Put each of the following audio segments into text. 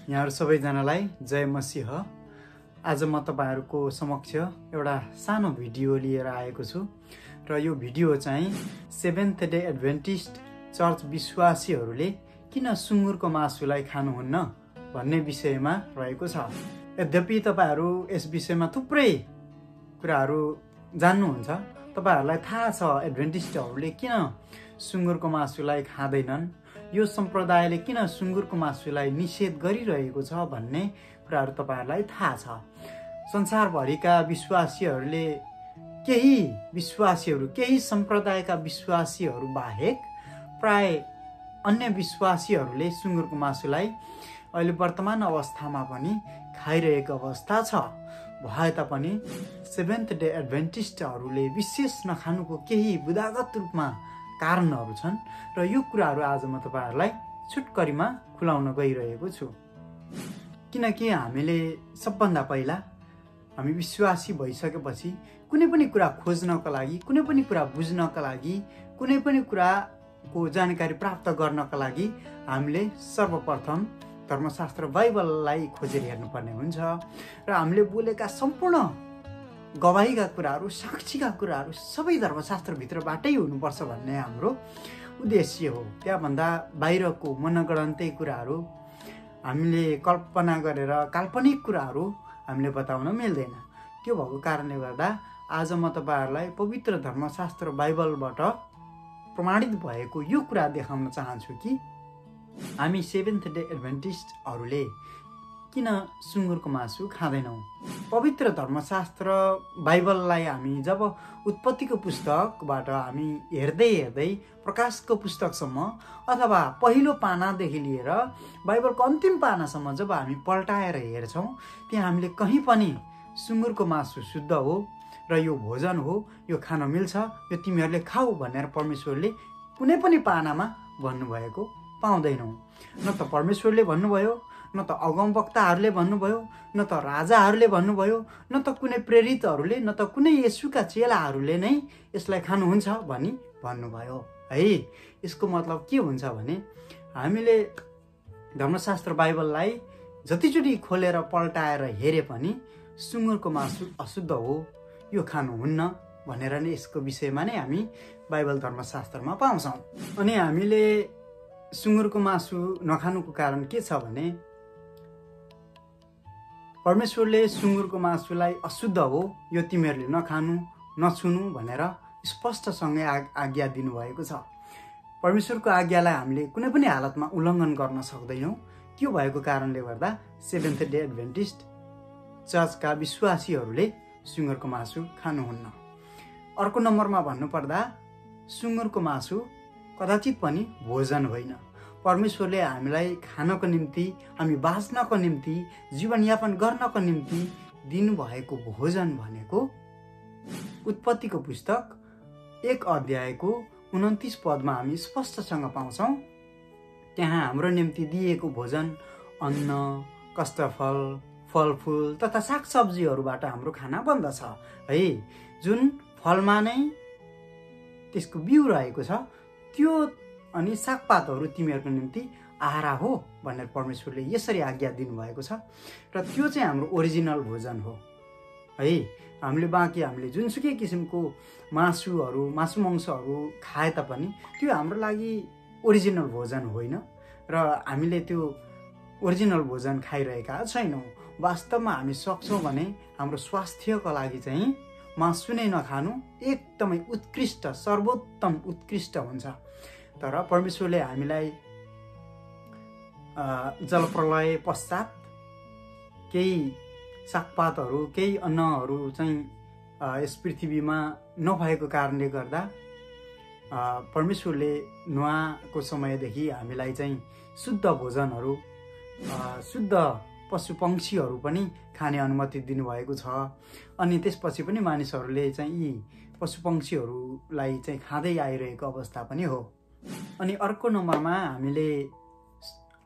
यहाँहरु सबैजनालाई जय मसीह। आज म तपाईहरुको समक्ष एउटा सानो भिडियो लिएर आएको छु र यो भिडियो चाहिँ सेभेन्थ डे एडभेन्टिस्ट चर्च विश्वासीहरूले किन सुँगुरको मासुलाई खानुहुन्न भन्ने विषयमा रहेको छ। यद्यपि तपाईहरु यस विषयमा थुप्रै कुराहरु जान्नुहुन्छ। तपाईहरुलाई थाहा छ एडभेन्टिस्टहरूले किन सुँगुरको मासुलाई खाँदैनन्, यो सम्प्रदायले किन सुँगुरको मासुलाई निषेध गरिरहेको छ भन्ने कुराहरु तपाईहरुलाई थाहा छ। संसारभरिका विश्वासीहरूले केही सम्प्रदायका विश्वासीहरू बाहेक प्राय अन्य विश्वासीहरूले सुँगुरको मासुलाई अहिले वर्तमान अवस्थामा पनि खाइरहेको अवस्था छ। भए तापनि सेभेन्थ डे एडभेन्टिस्टहरूले विशेष नखानुको केही बुदागत रूपमा कारणहरू छन् र यो कुराहरू आज म तपाईहरुलाई छुटकरीमा खुलाउन गइरहेको छु। किनकि हामीले सबभन्दा पहिला हामी विश्वासी भइसकेपछि कुनै पनि कुरा खोज्नका लागि, कुनै पनि कुरा बुझ्नका लागि, कुनै पनि कुराको जानकारी प्राप्त गर्नका लागि हामीले सर्वप्रथम धर्मशास्त्र बाइबललाई खोजेर हेर्नुपर्ने हुन्छ र हामीले बोलेका सम्पूर्ण गवाहीका कुराहरू, साक्षीका कुराहरू सबै धर्मशास्त्रभित्रबाटै हुनुपर्छ भन्ने हाम्रो उद्देश्य हो। त्यहाँभन्दा बाहिरको मनगढन्ते कुराहरू हामीले कल्पना गरेर काल्पनिक कुराहरू हामीले बताउन मिल्दैन। त्यो भएको कारणले गर्दा आज म तपाईहरुलाई पवित्र धर्मशास्त्र बाइबलबाट प्रमाणित भएको यो कुरा देखाउन चाहन्छु कि हामी सेभेन्थ डे एडभेन्टिस्टहरूले किन सुँगुरको मासु खाँदैनौँ। पवित्र धर्मशास्त्र बाइबललाई हामी जब उत्पत्तिको पुस्तकबाट हामी हेर्दै प्रकाशको पुस्तकसम्म अथवा पहिलो पानादेखि लिएर बाइबलको अन्तिम पानासम्म जब हामी पल्टाएर हेर्छौँ, त्यहाँ हामीले कहीँ पनि सुँगुरको मासु शुद्ध हो र यो भोजन हो, यो खान मिल्छ, यो तिमीहरूले खाऊ भनेर परमेश्वरले कुनै पनि पानामा भन्नुभएको पाउँदैनौँ। न त परमेश्वरले भन्नुभयो, न त अगमवक्ताहरूले भन्नुभयो, न त राजाहरूले भन्नुभयो, न त कुनै प्रेरितहरूले, न त कुनै येशूका चेलाहरूले नै यसलाई खानुहुन्छ भनी भन्नुभयो है। यसको मतलब के हुन्छ भने हामीले धर्मशास्त्र बाइबललाई जतिचोटि खोलेर पल्टाएर हेरे पनि सुँगुरको मासु अशुद्ध हो, यो खानुहुन्न भनेर नै यसको विषयमा नै हामी बाइबल धर्मशास्त्रमा पाउँछौँ। अनि हामीले सुँगुरको मासु नखानुको कारण के छ भने परमेश्वरले सुँगुरको मासुलाई अशुद्ध हो, यो तिमीहरूले नखानु, नछुनु भनेर स्पष्टसँगै आज्ञा दिनुभएको छ। परमेश्वरको आज्ञालाई हामीले कुनै पनि हालतमा उल्लङ्घन गर्न सक्दैनौँ। त्यो भएको कारणले गर्दा सेभेन्थ डे एडभेन्टिस्ट चर्चका विश्वासीहरूले सुँगुरको मासु खानुहुन्न। अर्को नम्बरमा भन्नुपर्दा सुँगुरको मासु कदाचित पनि भोजन होइन। परमेश्वरले हामीलाई खानको निम्ति, हामी बाँच्नको निम्ति, जीवनयापन गर्नको निम्ति दिनुभएको भोजन भनेको उत्पत्तिको पुस्तक 1 अध्यायको 29 पदमा हामी स्पष्टसँग पाउँछौँ। त्यहाँ हाम्रो निम्ति दिएको भोजन अन्न, कष्टफल, फलफुल तथा सागसब्जीहरूबाट हाम्रो खाना बन्दछ है। जुन फलमा नै त्यसको बिउ रहेको छ, त्यो अनि सागपातहरू तिमीहरूको निम्ति आहारा हो भनेर परमेश्वरले यसरी आज्ञा दिनुभएको छ र त्यो चाहिँ हाम्रो ओरिजिनल भोजन हो है। हामीले जुनसुकै किसिमको मासु मांसहरू खाए तापनि त्यो हाम्रो लागि ओरिजिनल भोजन होइन र हामीले त्यो ओरिजिनल भोजन खाइरहेका छैनौँ। वास्तवमा हामी सक्छौँ भने हाम्रो स्वास्थ्यको लागि चाहिँ मासु नै नखानु एकदमै उत्कृष्ट, सर्वोत्तम उत्कृष्ट हुन्छ। तर परमेश्वरले हामीलाई जलप्रलय पश्चात केही सागपातहरू, केही अन्नहरू चाहिँ यस पृथ्वीमा नभएको कारणले गर्दा परमेश्वरले नोआको समयदेखि हामीलाई चाहिँ शुद्ध भोजनहरू, शुद्ध पशु पक्षीहरू पनि खाने अनुमति दिनुभएको छ। अनि त्यसपछि पनि मानिसहरूले चाहिँ यी पशु पक्षीहरूलाई चाहिँ खाँदै आइरहेको अवस्था पनि हो। अनि अर्को नम्बरमा हामीले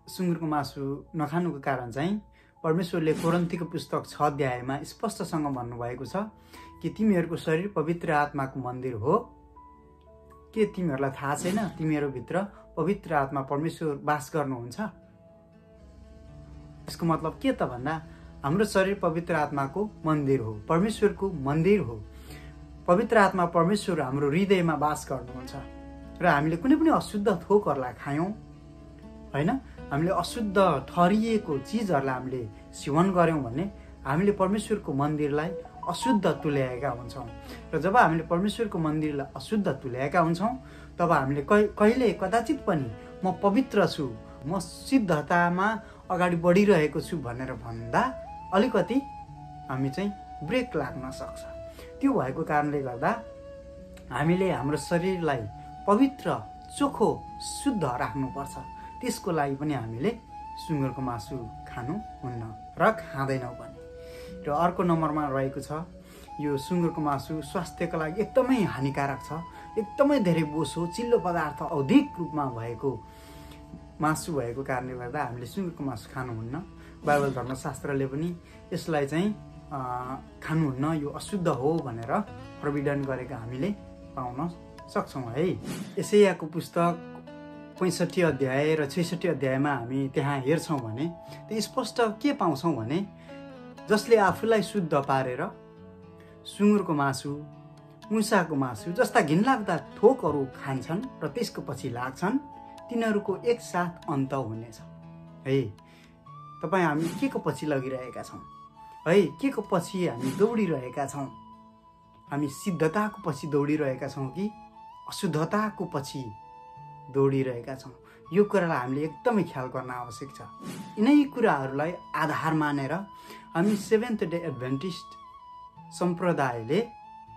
सुँगुरको मासु नखानुको कारण चाहिँ परमेश्वरले कोरिन्थीको पुस्तक 6 अध्यायमा स्पष्टसँग भन्नुभएको छ कि तिमीहरूको शरीर पवित्र आत्माको मन्दिर हो। के तिमीहरूलाई थाहा छैन तिमीहरू भित्र पवित्र आत्मा परमेश्वर वास गर्नुहुन्छ? यसको मतलब के त भन्दा हाम्रो शरीर पवित्र आत्माको मन्दिर हो, परमेश्वरको मन्दिर हो। पवित्र आत्मा परमेश्वर हाम्रो हृदयमा वास गर्नुहुन्छ र हामीले कुनै पनि अशुद्ध थोकहरूलाई खायौँ होइन, हामीले अशुद्ध ठहरिएको चिजहरूलाई हामीले सेवन गऱ्यौँ भने हामीले परमेश्वरको मन्दिरलाई अशुद्ध तुल्याएका हुन्छौँ। र जब हामीले परमेश्वरको मन्दिरलाई अशुद्ध तुल्याएका हुन्छौँ तब हामीले कहिले कदाचित पनि म पवित्र छु, म सिद्धतामा अगाडि बढिरहेको छु भनेर भन्दा अलिकति हामी चाहिँ ब्रेक लाग्न सक्छ। त्यो भएको कारणले गर्दा हामीले हाम्रो शरीरलाई पवित्र, चोखो, शुद्ध राख्नुपर्छ। त्यसको लागि पनि हामीले सुँगुरको मासु खानु हुन्न र खाँदैनौँ पनि। र अर्को नम्बरमा रहेको छ यो सुँगुरको मासु स्वास्थ्यको लागि एकदमै हानिकारक छ, एकदमै धेरै बोसो, चिल्लो पदार्थ अधिक रूपमा भएको मासु भएको कारणले गर्दा हामीले सुँगुरको मासु खानुहुन्न। बाइबल धर्मशास्त्रले पनि यसलाई चाहिँ खानुहुन्न, यो अशुद्ध हो भनेर प्रविधान गरेको हामीले पाउन सक्छौँ है। एसायाको पुस्तक 65 अध्याय र 66 अध्यायमा हामी त्यहाँ हेर्छौँ भने त्यो स्पष्ट के पाउँछौँ भने जसले आफूलाई शुद्ध पारेर सुँगुरको मासु, मुसाको मासु जस्ता घिनलाग्दा थोकहरू खान्छन् र त्यसको पछि लाग्छन् तिनीहरूको एकसाथ अन्त हुनेछ है। तपाईँ हामी के को पछि लगिरहेका छौँ है, के को पछि हामी दौडिरहेका छौँ? हामी सिद्धताको पछि दौडिरहेका छौँ कि अशुद्धताको पछि दौडिरहेका छौँ? यो कुरालाई हामीले एकदमै ख्याल गर्न आवश्यक छ। यिनै कुराहरूलाई आधार मानेर हामी सेभेन्थ डे एडभेन्टिस्ट सम्प्रदायले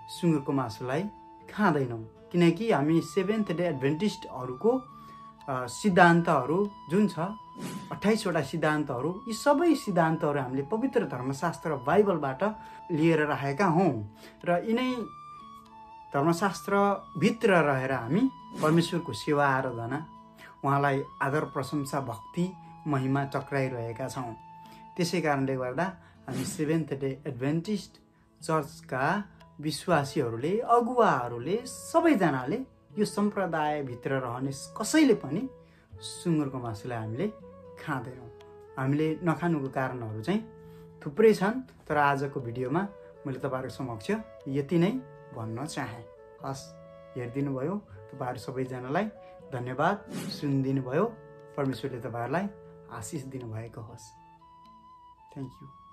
सुँगुरको मासुलाई खाँदैनौँ, किनकि हामी सेभेन्थ डे एडभेन्टिस्टहरूको सिद्धान्तहरू जुन छ 28 वटा सिद्धान्तहरू, यी सबै सिद्धान्तहरू हामीले पवित्र धर्मशास्त्र बाइबलबाट लिएर राखेका हौँ र यिनै धर्मशास्त्रभित्र रहेर हामी परमेश्वरको सेवा आराधना, उहाँलाई आदर प्रशंसा भक्ति महिमा चक्राइरहेका छौँ। त्यसै कारणले गर्दा हामी सेभेन्थ डे एडभेन्टिस्ट चर्चका विश्वासीहरूले, अगुवाहरूले, सबैजनाले यो सम्प्रदायभित्र रहने कसैले पनि सुँगुरको मासुलाई हामीले खाँदैनौँ। हामीले नखानुको कारणहरू चाहिँ थुप्रै छन्, तर आजको भिडियोमा मैले तपाईँहरूको समक्ष यति नै भन्न चाहेँ। हस्, हेरिदिनु भयो, तपाईँहरू सबैजनालाई धन्यवाद। सुनिदिनु भयो, परमेश्वरले तपाईँहरूलाई आशिष दिनुभएको होस्। Thank you.